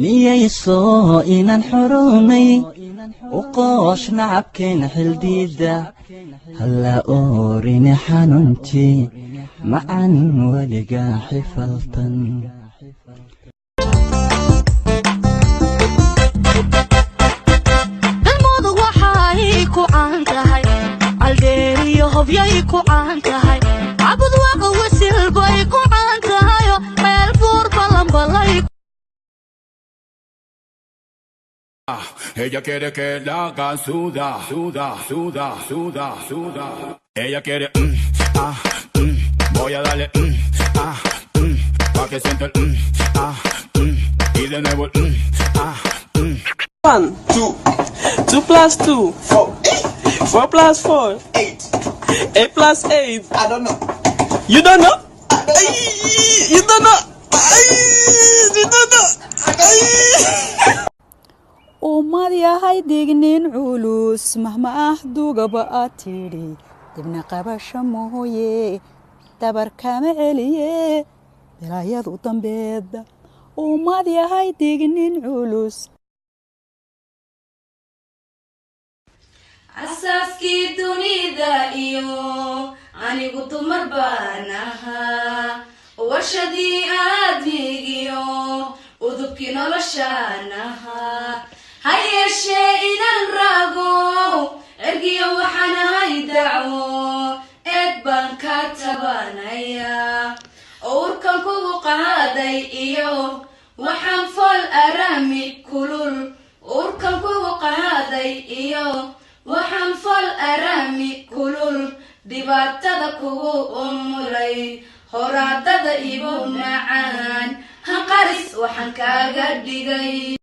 Niyayso inaan xorownay u qoosh nacabkeen xildiida halla oorine xanuunji macan weligaa xifaltan. Galmudug waxay ku caan tahay Caldheeriyo Hobyay ku caan tahay, Cabud Waaqa Wasil bay ku caan tahayo Meel Buur Balanbalay. Ella quiere que la haga suda, suda, suda, suda, suda. Ella quiere, ah, voy a darle, ah, pa' que sienta el, ah, y de nuevo el, ah. 1, 2, 2 plus 2, 4, 4 plus 4, 8. 8 plus 8. I don't know. You don't know? Ay, you don't know? Ay, you don't know? Ay. Ummad yahay dignin culus mahma ah dugaba aad tidhi dibna qabasho mooye dabar kama celiye bilaayadu dambeeda ummad yahay dignin culus. Asaaskii dunida iyo anigu dumar baan ahaa, warshadii aadmigiyo udubkii noloshaan ahaa, ha yeeshee inaan raago ergiyo waxaan ahay dacwo eed baan ka tabanaya uurkan kugu qaaday iyo waxaan fool arami kulul, uurkan kugu qaaday iyo waxaan fool arami kulul, dhibaatada kugu umulay horaadada igu macaan hanqaris waxaan kaaga dhigay.